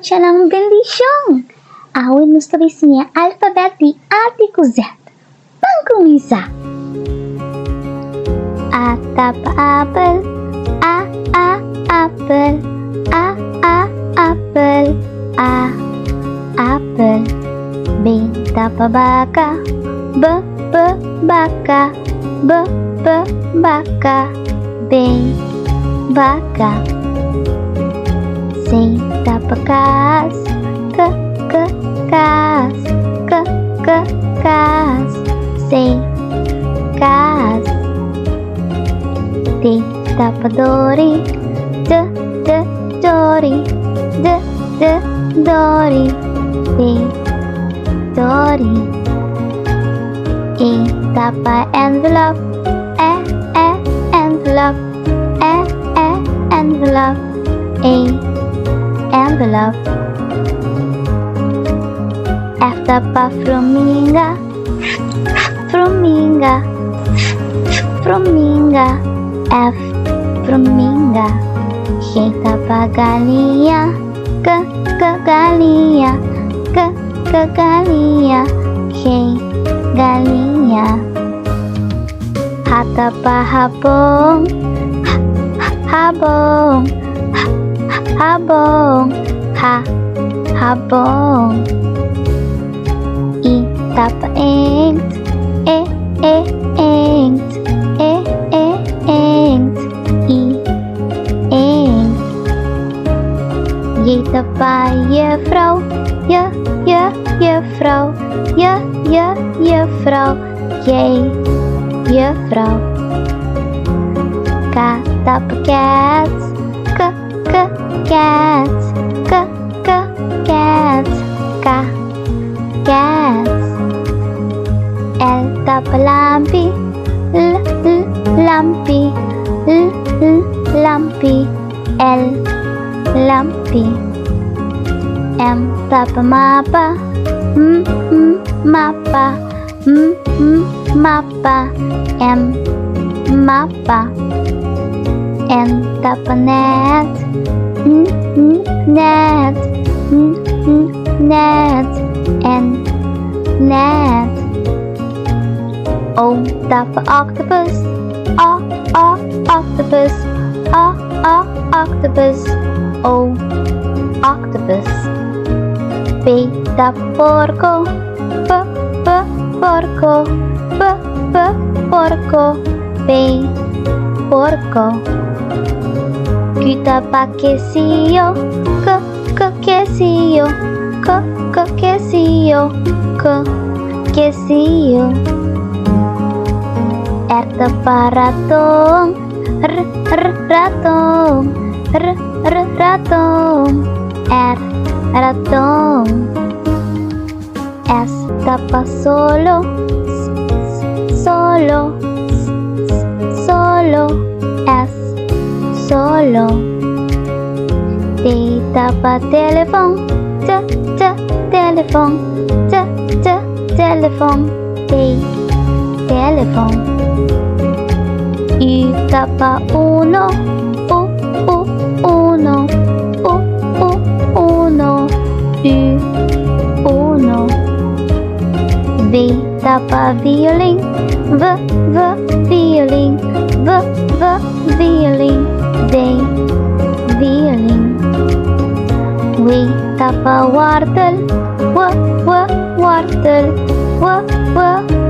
Muchanan bendishon! Awe nos ta bai siña alfabet di A te ku Z. Ban kuminsá! A ta pa apel, A, A, apel, A, A, apel, A, apel. B ta pa baka, B, B, baka, B, B, baka, B, baka. C ta pa kas, K, K, kas, K, K, kas, C, kas. D ta pa dori, D, D, dori, D, D, dori, D, dori. E ta pa envelop, E, E, envelop, E, E, envelop, E, envelop. F ta pa fruminga, F, fruminga, F, fruminga, F, fruminga. G ta pa galiña, G, G, galiña, G, G, galiña, G, galiña. H ta pa habon, H, H, habon, H, H, habon, H, habon. I ta pa inkt, E, E, inkt, E, E, inkt, I, inkt. J ta pa juffrouw, J, J, juffrouw, J, J, juffrouw, J, juffrouw. K ta pa kat, K, K, kat, K, K, kat, K, kat. L ta pa lampi, L, L, lampi, L, L, lampi, L, lampi. M ta pa mapa, M, M, mapa, M, M, mapa, M, mapa. N ta pa net, N, N, net, N, N, net, N, net. O ta pa octopus, O, O, octopus, O, O, octopus, O, octopus. P ta pa porco, P, P, porco, P, P, porco, P, porco. Q ta pa quesillo, Q, Q, quesillo, Q, Q, quesillo, Q, quesillo. R ta pa raton, R, R, raton, R, R, raton, R, raton. S ta pa solo, S, S, solo, S, S, solo, S, solo. T ta pa telefon, T, T, telefon, T, T, telefon, T, telefon. U ta pa uno, U, U, uno, U, U, uno, U, uno. V ta pa violin, V, V, violin, V, V, violin, V, violin. W ta pa wortel, W, W, wortel, W, W,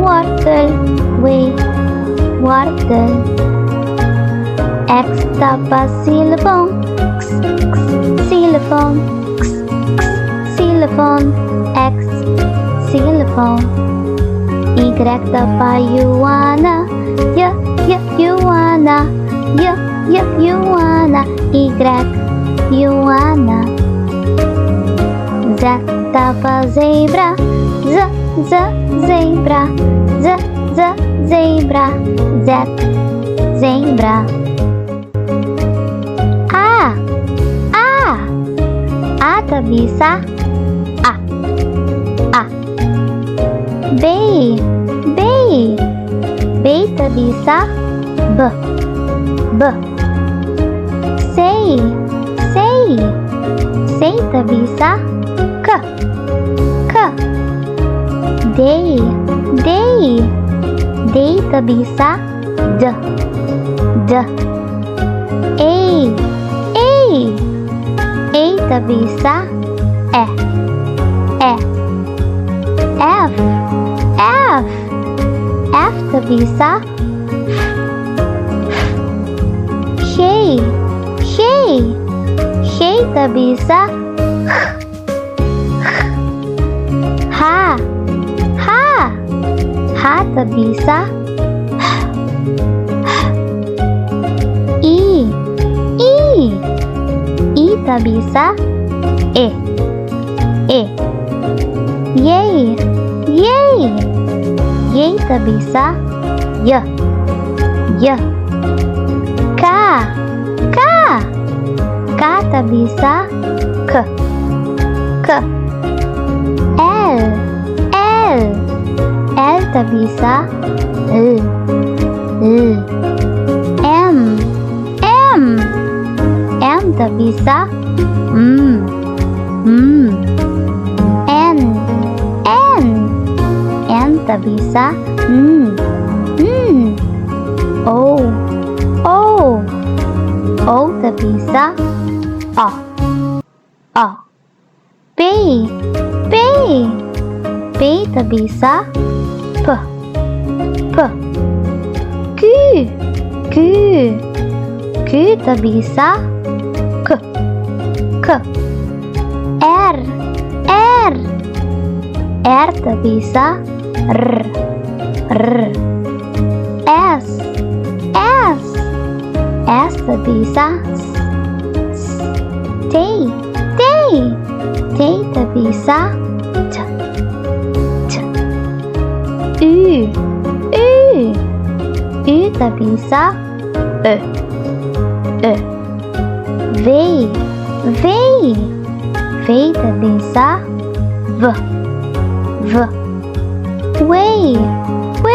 wortel, W, wortel. X ta pa xilofon, X, X, xilofon, X, X, xilofon, X, xilofon. Y ta pa yuana, Y, Y, yuana, Y, Y, yuana, Y, yuana. Z ta pa zebra, Z, Z, zebra, Z, Z, zebra, Z, zebra. A, A, A ta bisa A, A. B, B, B ta bisa B, B. C, C, C C ta bisa k, k. D, D, D ta bisa d, d. E, E, E ta bisa e, e. F, F, F ta bisa f, f. G, G, G ta bisa g, g. H, H, H ta bisa h, h. I, I, I ta bisa e, e. J, J, J ta bisa j, j. K, K, K ta bisa k, k. L, L, L ta bisa l, l. M, M, M ta bisa m, m. N, N, N ta bisa n, n. O, O, O ta bisa o, o. P, P, P ta bisa p, p. Q, Q, Q ta bisa k, k. R, R, R ta bisa r, r. S, S, S ta bisa s, s. T, T, T ta bisa t, t. U, U, U ta bisa u, u. V, V, V ta bisa v, v. W, W,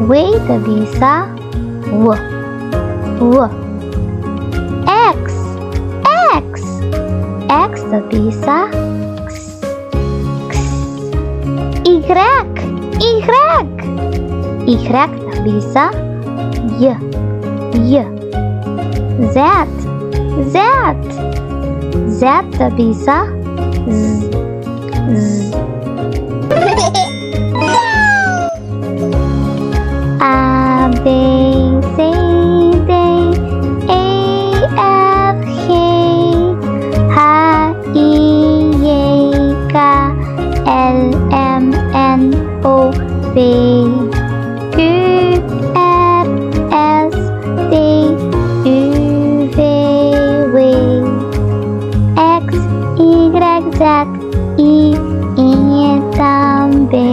W ta bisa w, w. X, X, X ta bisa x, x. Y, Y, Y ta bisa y, y. Z, Z, Z ta bisa z, z. A, B, C, D, E, F, G, H, I, J, K, L, M, N, O, P, Q, R, S, T, U, V, W, X, Y, Z i E tambe.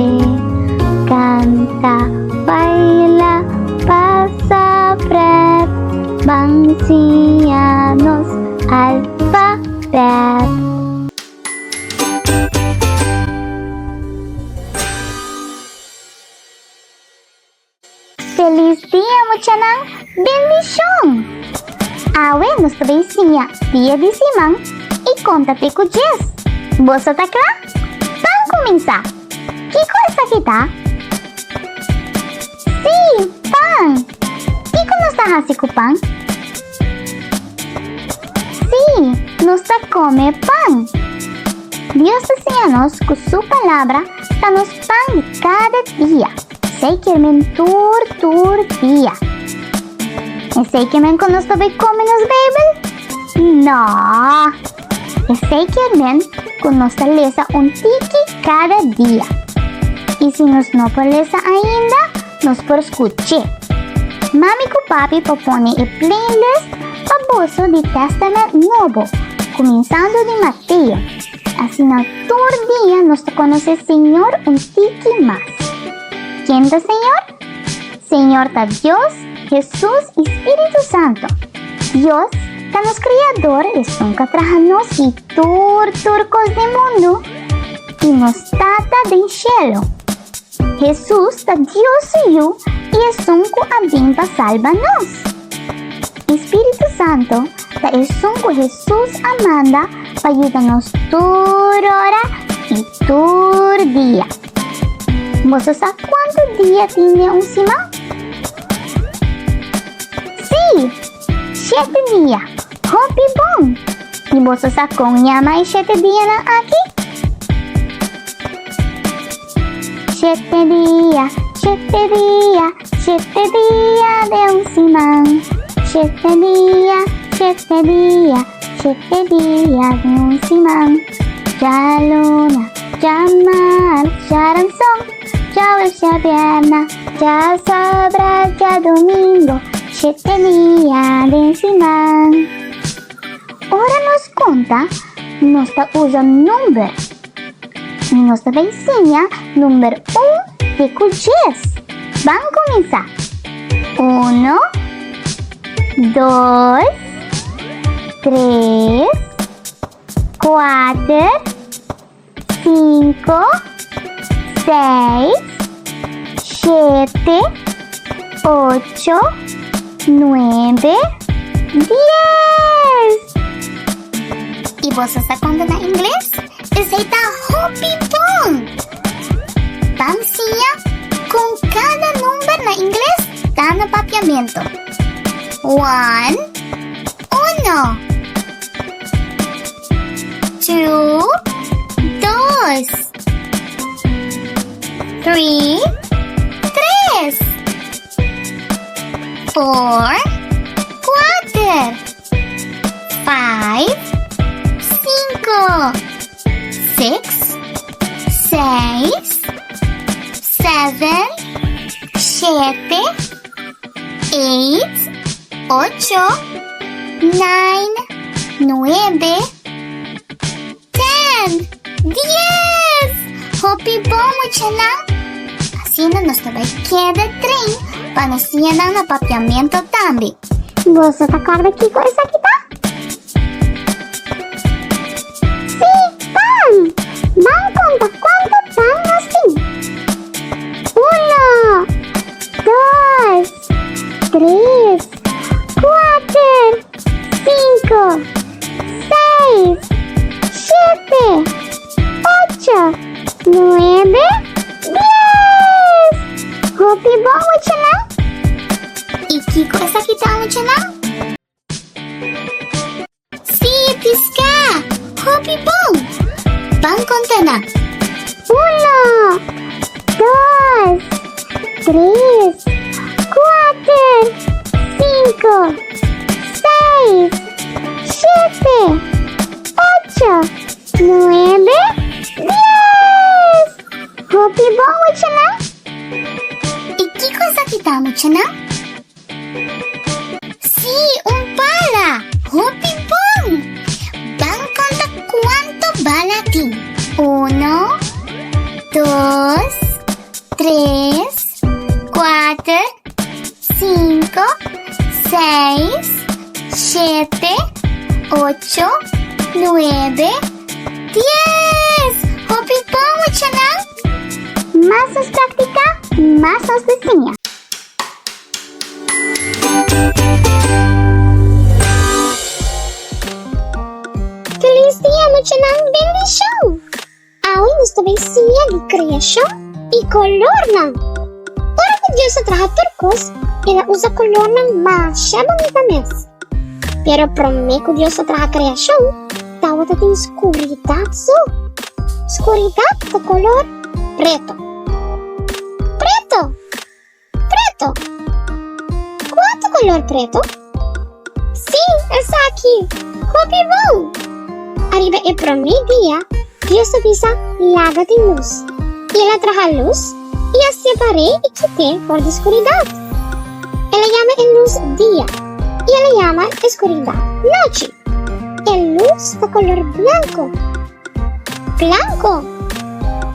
Canta, baila, pasa pret, ban siña nos alfabet. Feliz dia muchanan, bendishon! Awe nos ta bay siña dia di siman y conta te cu djes. Boso ta cla? Ban cuminsa! Kico esaki ta? Sí, pan! Kico nos ta haci cu pan? Sí, nos ta come pan! Dios ta siña nos cu su Palabra ta nos pan di cada dia. Esei kier men tur tur dia. Esei kier men ku nos ta bai kome nos Beibel? No! Esei kier men ku nos ta lesa un tiki kada dia. I si nos no por lesa ainda, nos por skuch'é. Mami ku papi por pone e playlist pa boso di Tèstamènt Nobo, kuminsando di Mateo. Asina tur dia nos ta konosé Señor un tiki mas. Ken ta Señor? Señor ta Dios, Hesus i Spiritu Santo. Dios ta nos Kriador, esun ku a traha nos i tur tur kos den mundu, i nos Tata den shelu. Hesus ta Dios su Yu i esun ku a bin pa salba nos. I Spiritu Santo ta esun ku Hesus a manda pa. pa yuda nos tur ora i tur dia. Boso sa kuantu dia tin den un siman? Sí, shete dia! Hopi bon! I boso sa kon yama e shete dianan aki? Shete dia, shete dia, shete dia den un siman. Shete dia, shete dia, shete dia den un siman. Djaluna, djamars, djaranson, djaweps, djabierna, djasabra, djadumingo, shete dia den siman. Ora nos konta, nos ta usa number. I nos ta bay siña number un te ku djes. Ban kuminsá! Uno, dos, tres, kuater, sinku, seis, shete, ocho, nuebe, dies! I boso sa konta na ingles? Esei ta hopi bon! Ban siña kon kada number na ingles ta na papiamentu. One, uno. Two, dos. Three, tres. Four, kuater. Five, cinco. Six, seis. Seven, shete. Eight, ocho. Nine, nuebe. Ten, dies! Hopi bon, muchanan! Asina nos ta bai keda train pa nos siña nan na papiamento tambe. Boso ta kòrda kiko esaki ta? Sí, pan! Ban konta kuantu pan nos tin. Uno, dos, tres, kuater, sinku, seis, shete, ocho, nuebe, dies! Hopi bon, muchanan! I kiko esaki ta, muchanan? Sí, piská! Hopi bon! Ban konta nan. Uno, dos, tres, kuater, sinku, seis, shete, ocho, nuebe, dies! Hopi bon, muchanan! I kiko esaki ta, muchanan? Sí, un bala! Hopi bon! Ban konta kuantu bala tin. Uno, dos, tres, kuater, sinku, seis, shete, ocho, nuebe, dies! Hopi bon, muchanan! Mas nos praktiká, mas nos ta siña. Feliz dia muchanan bendishon! Awe nos ta bay siña di creashon y colornan. Ora cu Dios a traha tur cos, el a usa colornan masha bunita mes. Pero prome cu Dios a traha creashon, tawata tin scuridad so. Scuridad ta color preto. Preto! Preto! Kua ta kolor preto? Sí, esaki! Hopi bon! Ariba e promé dia, Dios a bisa, Laga tin lus. I el a traha lus i a separ'é i kit'é for di skuridat. El a yama e lus dia i el a yama e skuridat nochi. E lus ta kolor blanku. Blanku!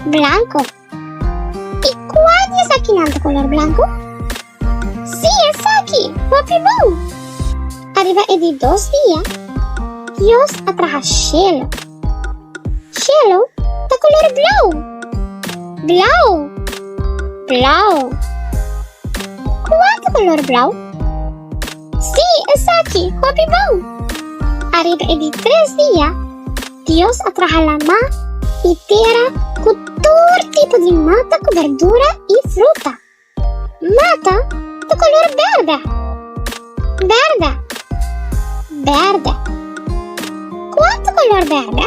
Blanku! I kua di esakinan ta kolor blanku? Sí, esaki! Hopi bon! Ariba e di dos dia, Dios a traha shelu. Shelu ta kolor blou. Blou! Blou! Kua ta kolor blou? Sí, esaki! Hopi bon! Ariba e di tres dia. Dios a traha lamá i tera ku tur tipo di mata ku berdura i fruta. Mata ta kolor bèrdè. Bèrdè. Bèrdè. Kua ta kolor bèrdè?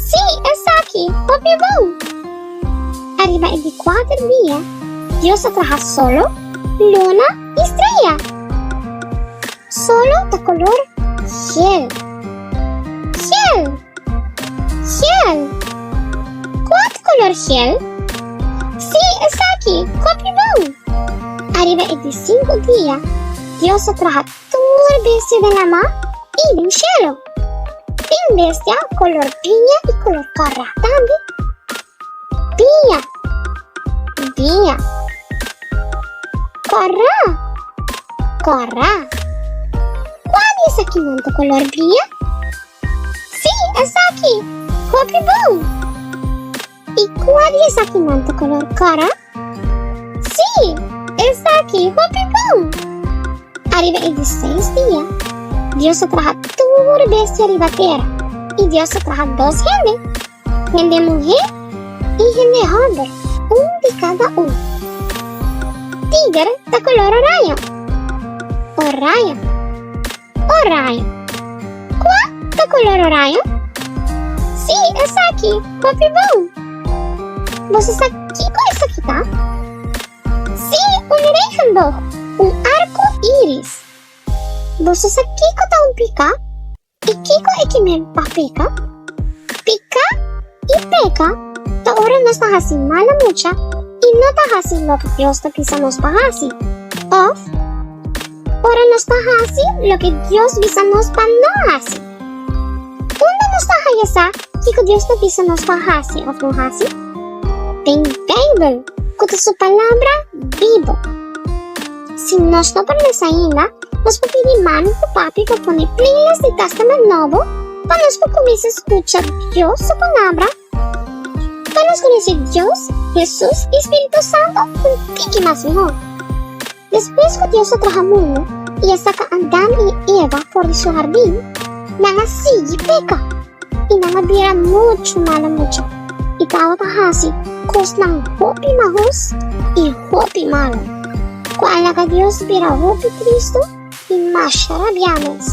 Sí, esaki, hopi bon! Ariba e di kuater dia, Dios a traha solo, luna i strea. Solo ta kolor gel. Gel. Gel. Kua ta kolor gel? Sí, esaki, hopi bon! Ariba e di sinku dia, Dios a traha tur bestia den lamá i den shelu. Tin bestia kolor biña i kolor kòrá tambe. Biña, biña. Kòrá, kòrá. Kua di esakinan ta kolor biña? Sí, esaki! Hopi bon! I kua di esakinan ta kolor kòrá? Sí, esaki! Hopi bon! Ariba e di seis dia, Dios a traha tur bestia riba tera, i Dios a traha dos hende, Hende muhé i hende hòmber, un di kada un. Tiger ta kolor oraño. Oraño. Oraño. Kua ta kolor oraño? Sí, esaki, hopi bon! Boso sa kiko esaki ta? Sí, un regenboog, un arko iris. Boso sa kiko ta un pika? I kiko e ki men pa peka? Piká i peka ta ora nos ta hasi mala mucha i no ta hasi loke Dios ta bisa nos pa hasi, òf ora nos ta hasi loke Dios bisa nos pa no hasi. Unda nos ta haya sa kiko Dios ta bisa nos pa hasi òf no hasi? Den Beibel, ku ta su Palabra bibu. Si nos no por lesa ainda, nos por pidi mami ku papi pa pone playlist di Testament Nobo pa nos por kuminsá skucha Dios su Palabra, pa nos konosé Dios, Hesus i Spiritu Santu un tiki mas mihó. Despues ku Dios a traha mundu i a saka Adam i Eva for di su hardin, nan a sigui peka i nan a bira muchu malu mucha i tabata hasi kosnan hopi mahos i hopi malu, ku a laga Dios bira hopi tristu i masha rabiá mes.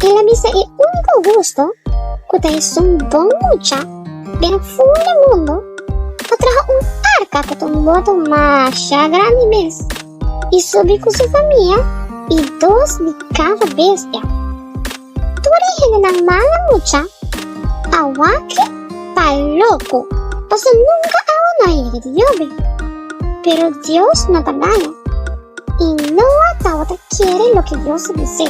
El a bisa e úniko hustu, ku ta esun bon mucha den ful di mundu, pa traha un arka ku ta un boto masha grandi mes i subi ku su famia i dos di kada bestia. Tur e hendenan mala mucha a wak pa loko, pasobra nunka awa no a yega di yobe. Pero Dios no ta gaña, i Noa tabata kere loke Dios a bis'é.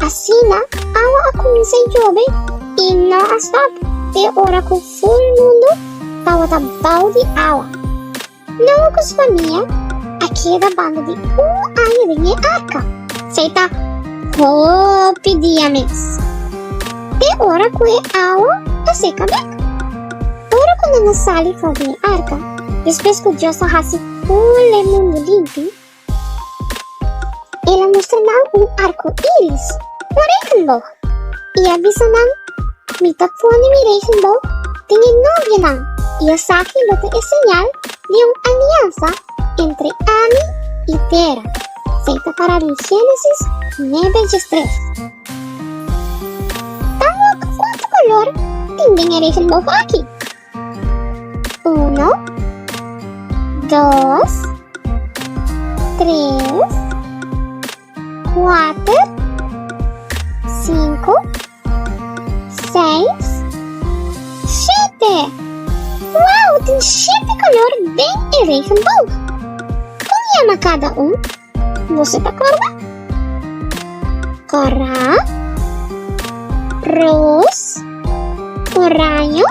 Asina awa a kuminsá yobe i no a stòp te ora ku ful mundu tabata bou di awa. Noa ku su famia a keda banda di un aña den e arka. Esei ta hopi dia mes. Te ora ku e awa a seka bek. Ora ku nan a sali for di e arka, despues ku Dios a hasi tur e mundu limpi, El a mustra nan un arko iris, un regenboog, i a bisa nan, Mi ta pone mi regenboog den e nobianan, i esaki lo ta e señal di un aliansa entre ami i tera. Esei ta pará den Génesis nuebe diestres. Ta wak kuantu kolor tin den e regenboog aki? Uno, dos, tres, kuater, sinku, seis, shete! Wow, tin shete kolor den e regenboog! Kon yama kada un? Boso ta kòrda? Kòrá, ros, oraño,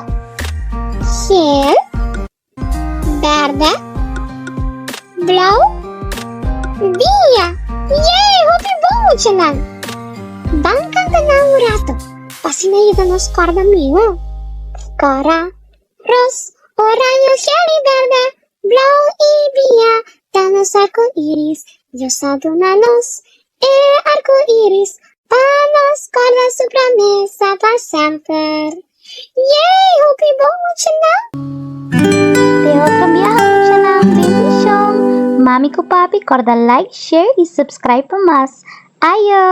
gel, bèrdè, blou, biña! Yey! Hopi bon, muchanan! Ban kanta nan un rato pa asina yuda nos kòrda mihó. Kòrá, Ros, oraño, gel i berde, blou i bia ta nos arko iris. Dios a duna nos e arko iris. Pa nos kòrda su promesa pa semper. Yey, hopi bon muchanan! Te otro biaha muchanan, bendishon! Mami ku papi kòrda like, share i subscribe pa mas. Ayo!